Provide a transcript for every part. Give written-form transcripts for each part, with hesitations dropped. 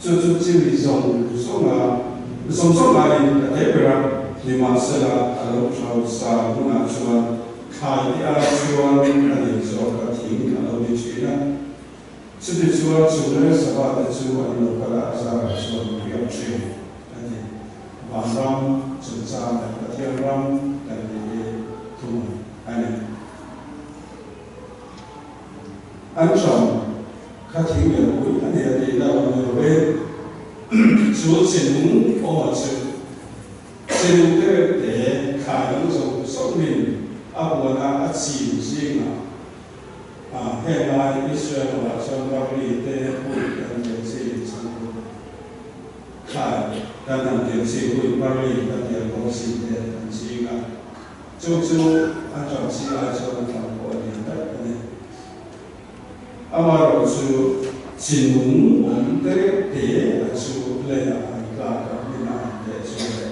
Chu chu chi mi zawng zawnga zawng zawng aiin a te ber a, nimahsela a lo thau sa hunah chuan thlai te ai chuan a lian zawk a thing a lo ni thin a. Chutichuan chung leh sava te chu an lo kal a, a zarah chuan riak thin a ti. Vanram chungchang leh Pathian ram kan tih hi thuhmun a ni. An ṭam kha thing leh pui a ni a tihna lo ni lo e. Chu chinung awma chu chinung te reuh te thlai dang zawng zawngin a huana a chin zingah a heng lai Israel ramah chuan barley te wheat an tiang chi chhangkut thlai kan han tiang chi wheat barley kan tiang bawk chi te an ching a. Chu chu an ṭam chi ai chuan a ṭam pawh a lian daih a ni. Amaherawh chu chi nung awm te reuh te a chu leiah an tlak a, hminah an teh chu le.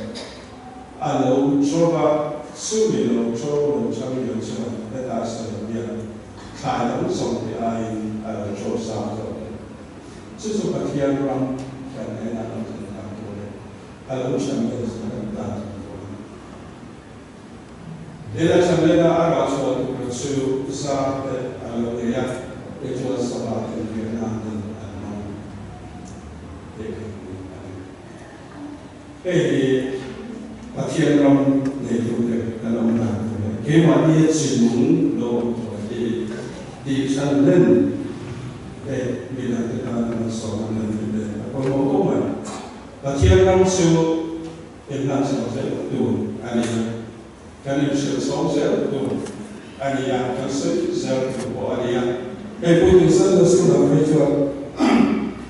A lo ṭawp a, chumi lo ṭo lo ṭang lian chuan hetah sawi hian thlai dang zawng te aiin a lo ṭo sang zawk e. Chu chu Pathian ram kan hnenah lo thlen dan tur leh a lo ṭhan vel zel dan tur pawh a ni. Ela Chanlena a rah chhuah tur chu zar te a lo nei a, tichuan sava ten riah nan ten an hmang teh kan hmu a ni. Hei hi Pathian ram neitu te kan awm dan tur leh keimahni a chinung lo awm tur hi tih hran hlen te midang te tan a malsawmna hlen hi te a pawimawh khawp mai. Pathian ram chu Inhlan chho zel tur a ni a, kan inhrilh chhawng zel tur a ni a, kan sawi zel tur pawh a ni a. Hei pui tun Sunday School ah phei chuan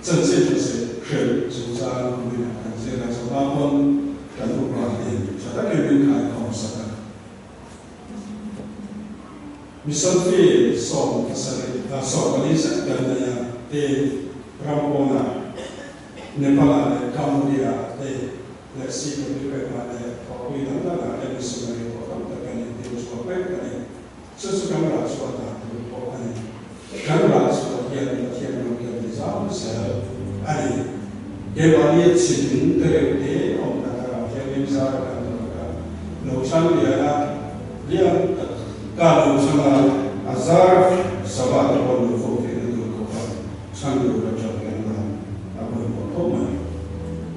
chanchin tha se hrilh chungchang kuminah kan zir a, chawhma pawn kan upa in tha takin min khaikhawm sak a. Mission fee 74 zet kan nei a, tin ram pawnah Nepal-ah leh Cambodia-ah te leh CWM-ah leh khawpui dang dangah te missionary pawh tam tak kan intir chhuak vek a ni. Chu chu kan rah chhuah dan tur pawh a ni. Kan rah chhuah hian Pathian ram kan ti zau zel a ni. Keimahni a chim te reuh te awm tak a ram thianghlim zara kan duh tak a lo chhang lian a, lian tak ka lo chhang a, a zar sava te pawh lo fo theihna tur khawpa chhang tur ka ṭap reng dan a pawimawh khawp mai.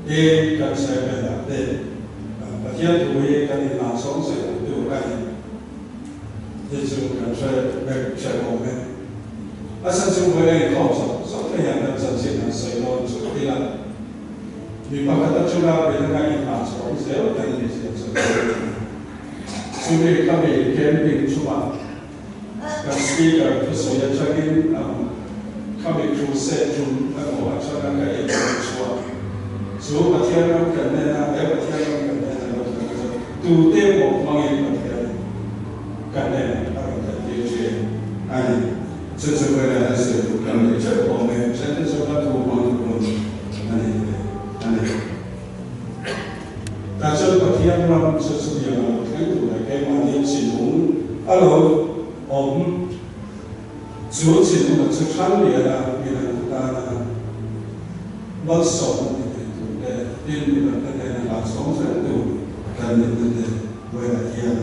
Tin, kan chhehvelah te Pathian thu hi kan inlahsawm zel tur a ni. Hi chu kan hre vek hreh awm e. A chhan chu vawiin a inkhawm zawk zawk te hian kan chanchin han sawi dawn chu ila mi pakhat atanga midanga inhahchhawm zel kan ni zia chu a sawi a ni. Chumi khami camping chungah kan speaker thusawi atangin khami crusade tum emaw atanga ka inhmuh chhuah chu Pathian ram kan hnena he Pathian ram kan hnena lo thlen chu tute emaw hmangin Pathian kan hnenah a rawn thlen tir thin a ni. Chu chu vawiin ah hian sawi duh kan nei theuh awm e, then te chu hla thu hmang te pawn a nei ve a ni. Tah chuan Pathian ram chu chutiang a lo thleng tur leh keimahni chinung a lo awm chu chinung chu than lian a midang te tana malsawmna ti thei tur te, tin midang te hnena hlahchhawng zel tur kan nihna te vawiinah hian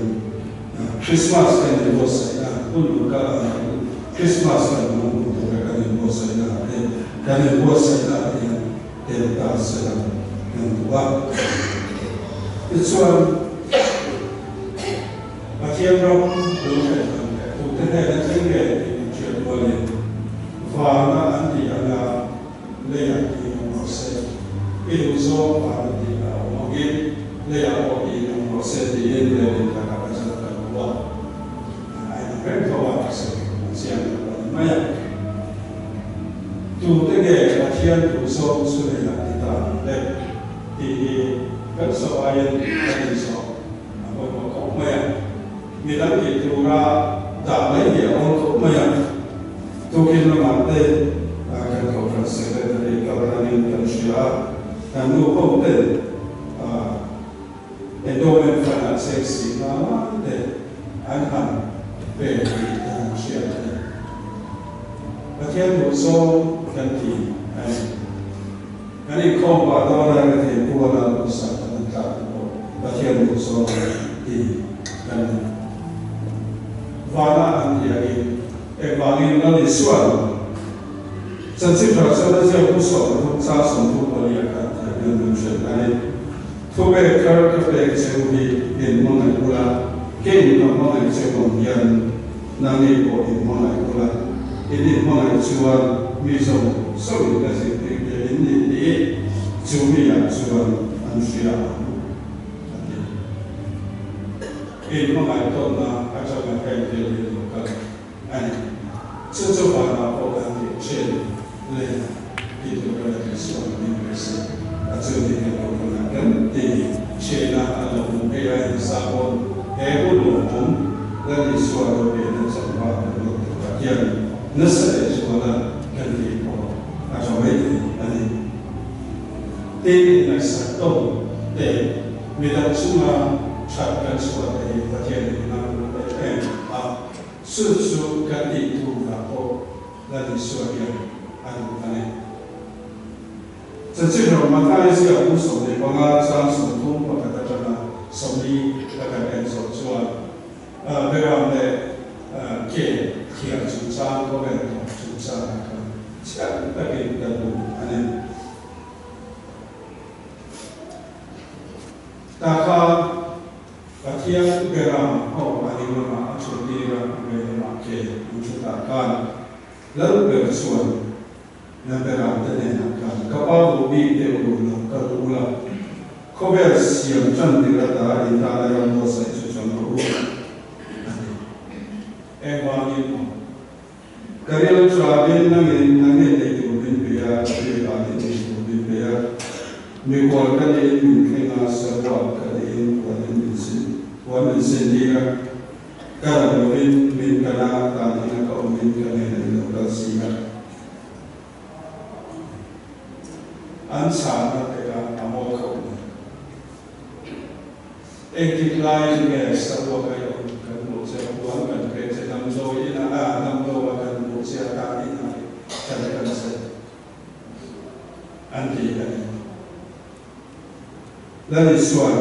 Christmas kan inbuatsaihna hun lo kal ang Christmas kan hmang hun tura kan inbuatsaihna ah te kan inbuatsaihna ah hian tel ta sela kan duh a. Tichuan Pathian ram lo thlen dan leh tute hnena thleng nge tih kan hriat rualin vana an tih anga leiah tih awm rawh se, i duh zawng vana tih a awm angin leiah pawh tih awm rawh se tiin lei lakah ka zat ka lo a, a inang reng tho a, ka sawi a chiang lo a ni mai a. Tute nge Pathian duh zawng chu leiah ti ta ang le tih hi kan sawhaiin kan inzawh a pawimawh khawp mai a, midang tih tura dah mai hi a awm khawp mai a. Tukin lamah te kan Kohhran Secretary kaltlangin kan hria a, kan nu ho ten Endowment Fund-ah cheng si hna lai te an han pe tih kan han hriat a ni. Pathian duh zawng kan ti a ni. Kan inkhawm pah dawn a, rethei puala pawisa kan han tlak te pawh Pathian duh zawng ti kan ni. Vana an ti angin engvangin Lal Isuan chanchin tha chuan a ziak pu 13 chang 34 ah khan ti angin min hrilh a ni. Thupek thar ka pek cheu hi in hmangaih ula, kei ka hmangaih cheu ang hian nangni pawh in hmangaih ula, in inhmangaih chuan mi zawng zawngin ka zirtir te in ni tih chu mi ah chuan an hria ang, a ti. In hmangaih tawnna atanga heng thil hi lo kal a ni. Chu chu vanah pawh kan tih thin le tih tur ka la tih sual min beisei a chu ni hian lo kan ah kan ti thin a, a lo awm phei a insa pawn he hun lo awm Lal Isua lo pian a changva kan lo tur ah hian nasa leh zuala kan tih pawh a tha mai thei a ni. Tin, inngaihsak tawng te midang chunga that kan chhuah te hi Pathian in a hmu em em a. Chu chu kan tih turah pawh Lal Isua hian a duh a ni. Chanchin rawh Mathai ziak bu 15 chang 31 atanga 40 ka kan en zawh chuan Beram leh ke thiar chungchang khawvel tawp chungchangah khan chiang takin kan hmu a ni. Tah khan Pathian Beram ho a ding lamah a thu tir a, a vei lamah ke an thu ta khan Lal ber chuan na Beram te hnenah khan, Ka pa duh bik te u lo kal u la, khawvel siam tan tir ata in tana ram buatsaih chu chang rawh u, a ti. Engvangin maw? Ka ril ṭapin nangin nangin ei tur min pe a, ka rilṭamin ei tur min pe a. Mikhual ka niin min thleng a, saruak ka niin puanin min sin, puan min sin tir a. Ka ram lovin min kan a, tan ina ka awmin ka hnenah in lo kal si a. An chhahna te kha a mawi khawp mai. Engtik laiin nge saruak a i awm kan hmuh che, puan kan pe che, damdawi inah a damlo a kan hmuh che a tan inah i kan kan che an ti a ni. Lal Isuan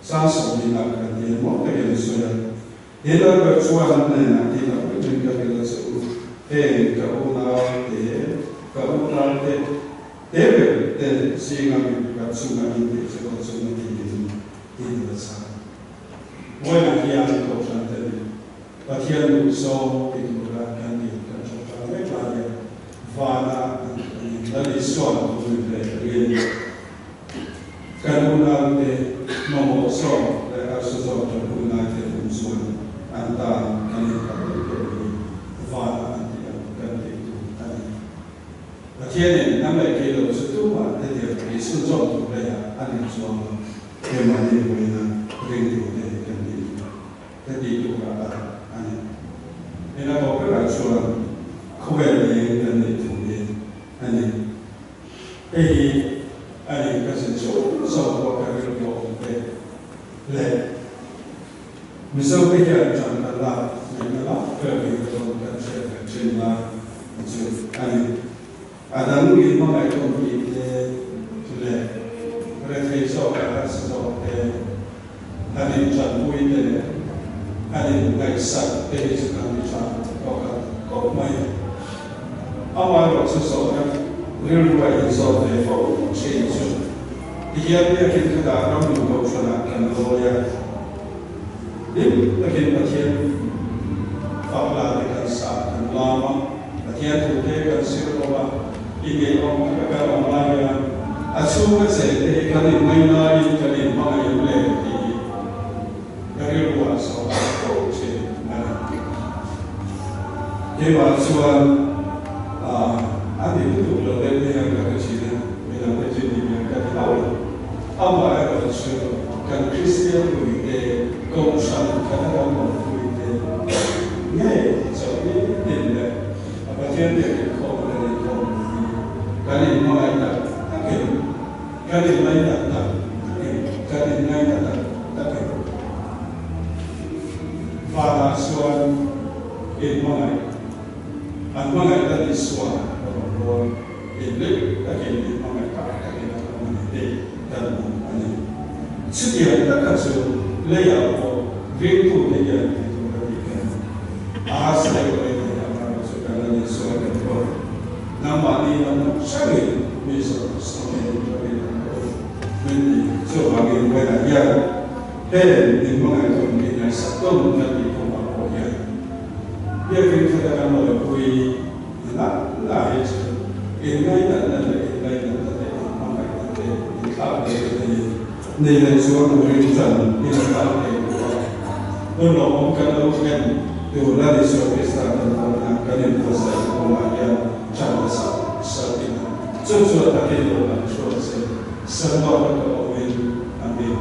chang 40 ah kan ti maw takin a sawi a, He lal ber chuan a hnenah ti tak vekin ka hrilh a che u, heng ka unau te, ka unau te, Te ber te zinga mi pakhat chunga in tih chu ka chunga ti in ti ta chang. Vawiinah hian Kohhran te nih Pathian duh zawng ti tura kan dil kan hre tlang vek lai hian vana an in Lal Isua thu min pek ringin kan unaute mamawh zawk leh harsa zawk tanpui ngaite awm chuan an tan kan inphalh daih tawh hi vana an tih ang kan tih tur a ni. Pathianin nang leh kei lo chu tumah hetiang hi chhunzawm tur leiah a nih chuang lo. Keimahni vawiina ringtute hi kan tih tur ka tih turah a a ni. Eng a tawp berah chuan khawvel leng kan nih thu hi a ni. Hei hi a ni ka zin chhung zawng pawh ka rilru a awm te leh Mizote hian ṭan kan lak ngaihna lak ber hi ka rawn kan hriat ve ṭhin lai chu a ni. A dang in hmangaih tawn tih te leh rethei zawk leh harsa zawk te han in ṭanpui te leh han in ngaihsak te hi chu kan ti ṭha tawk a kawp mai. Amaherawhchu zawhna rilru a inzawt ve fo ṭhin chu tihian biakin khatah ramnun kohhranah kan lawi a. Hlim takin Pathian fak la te kan sa kan lam a, Pathian thu te kan zir bawk a, inngeiawm taka kan awm lai hian a chhunga cheng te hi kan inngainaiin kan inhmangaih em le tih hi ka rilruah zawh a fo thin a ni. Keimah chuan a ni lutuk lo deuh te hian ka hre thin a, midangte chu ni hian ka ti hauh lo. Amaherawhchu kan Kristian puite, Kohhran khata kan awmpuite ngei chawlh ni tin leh a Pathian biak inkhawm kan inkhawm hi kan inhmangaih tak takin, kan inlainat tak takin, kan inngaina tak takin vanah chuan inhmangaih, an hmangaih dan Isua a rawn rawn inlip takin inhmangaih tak. Chutiang taka chu leiah pawh ringtute hian ti tur a nih em? A harsa deuh mai thei a, amaherawhchu kan la nisual kan pawh nangmahni lam atangin mi zawng sawmei rawin an awm min ti. Chuvangin vawiinah hian heng inhmangaih tawn hi ngaihsak tawn kan tih kawngah pawh hian biakin khata kan lawipui la la hi chu inngainatna leh inlainatna leh inhmangaihna te inthlak leh te hi nei leh chuan ring chan inthlak thei duh a. Hun lawmawm kan lo thlen tur la ni Isua Krista kan pawhna kan inbuatsaihna kawngah hian chan la sak sak ila chu chu a takin lo lang chhuak che saruak a ka awmin a min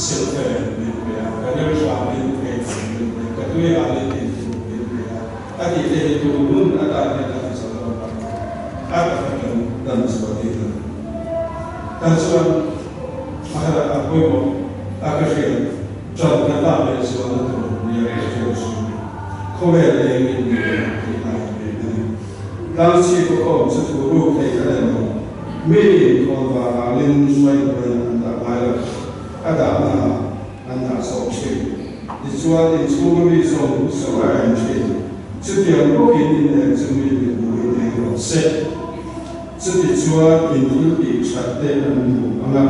silhfen min pe a, ka ril hramin ei tur min pe, ka tui alin in tur min pe a, a tih te hi tun hun atan hian a ti zo lo vang a taka kan lan chhuah tih na. Tah chuan pakhat a pawimawh a ka hriat ṭan ka lak leh zualna tur nia ka hriat chu khawvel eng in ni ve ang tih lai hi a ni. Tlangchhi kawkawm chu thu ruk thei ka nei lo. Mi in khawn varalin hruai hnuaiah an dah ngai lo, a dahna ah an dah chawk thin. Tichuan inchhunga mi zawng zawng a en thin. Chutiang bawkin in en chu mi mit hmuhin eng rawh se. Chutichuan in thil tih that te an hmu ang a,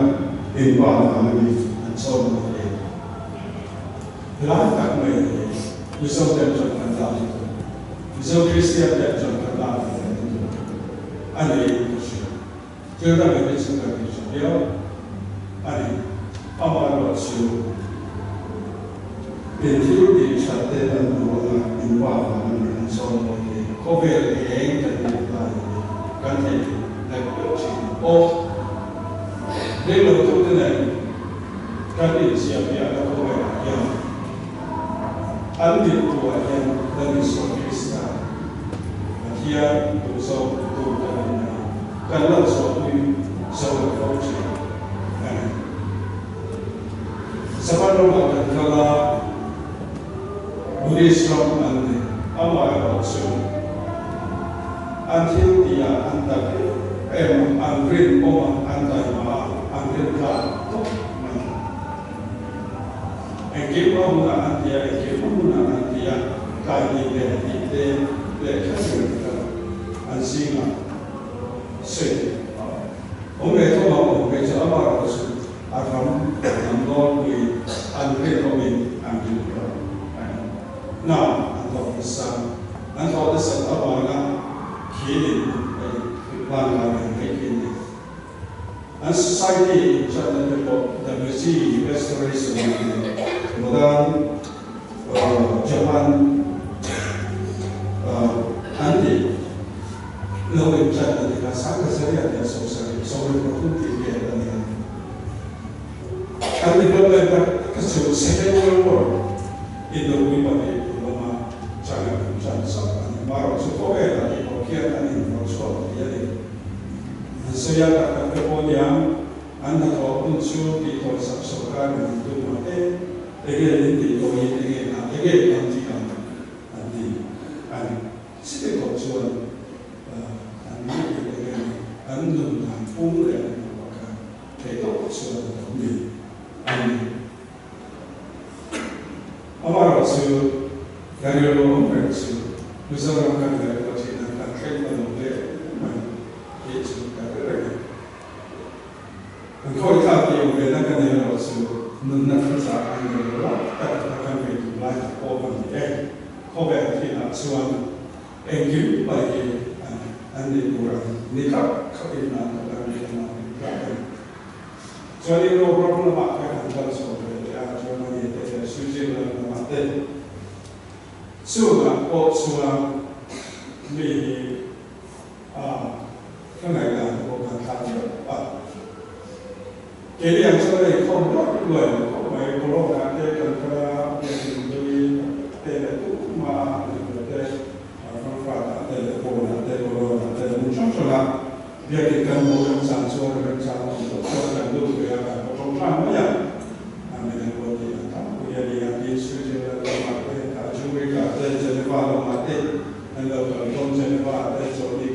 in pa vang a ni an chawm mai thei. Helai tak mai hi Mizo ten ṭan kan lak hi tur, Mizo Kristian ten ṭan kan lak ve leh na tur a niin ka hria. Thil dang hi chu kan ti ṭha viau a ni. Amaherawhchu in thil tih that te an hmu ang a, in pa vang a ni an chawm mai thei. Khawvel eng kan tih lai hi kan theih lek deuh ṭhin aw. Ringlo tute nen kan insiampiahna khawvelah hian an mittuah hian Lal Isua Krista Pathian duhzawk tu kan nihna hi kan lan chhuahpui zo lo fo thin a ni. Japan ramah kan kal a, Buddhist ram an ni. Amaherawhchu an thil tihah an tak em em a, an rinawm a, an taima a, an rintlak tawp mai. Engkim a hunah an ti a, engkim a hunah an ti a, tlai ni leh tih te leh kha zir te kha an zingah sawi theih a awm ve tho a, awm ve chu amaherawhchu a ram hnam nawlpui an rinawmin an rintlak a ni. Hna an thawk nasa, an thawh nasat avanga thilin hei vanglai ang mai khi a ni. An society inthatna te pawh WG Restoration a ni. Modern Japan an tih lo inthatna te kha 1700 73 tih vel a ni a. An development tak tak chu Second World War indopui pahnih kum lama chang an chan chauh a ni. Marawh chu khawvelah tih pawh khian an invawrh chhuak thei a ni. An sawi a, tak tak te pawh niang an hnathawh hun chu tih tawi sak sawrkar in an tum a, e enge min tih tawiin enge hna enge an tih ang an ti a ni. Chite kawp chuan an rilru enge ni an nun dan phung leh an hmuh ah khan Theih tawk chuan a lo ni a ni. Amaherawhchu, ka rilru awm reng chu Mizoram kan ngaihtuah thin a, kan thleng ta lo hle mai tih chu ka hre reng a. Kan khawithlak tih awm ve na ka nei erawh chu nunna thuchah an nei lo a, tak tak kan vei tum lai tak pawh ka ni e. Khawvel thinah chuan Engkim mai hi an nih tur ang ni khap khapin an ka tan leh ang an tlak a ni. Chuan Europe ram lamah khan an kal chho ve leh a, Germany te leh Switzerland lamah te. Chungah pawh chuan mi hi a ka ngaihdan te pawh kan thlak viau a. Keini ang chuan a inkhawm luai luai lo khawp mai, Corona te kan kal a, biakin tui te leh tumah a nih te, Frankfurt ah te leh Bonn ah te, Cologne ah te leh hmun hrang hrang ah biakin kan hmuh remchang chuan remchang a awm tawh chuan kan lut ve a, kan va tawngtai mai a, a midang pawh tih an tam pui a ni a, tin Switzerland lamah te, Zurich ah te, Geneva lamah te an lo kal tawn, Geneva ah te chawlhni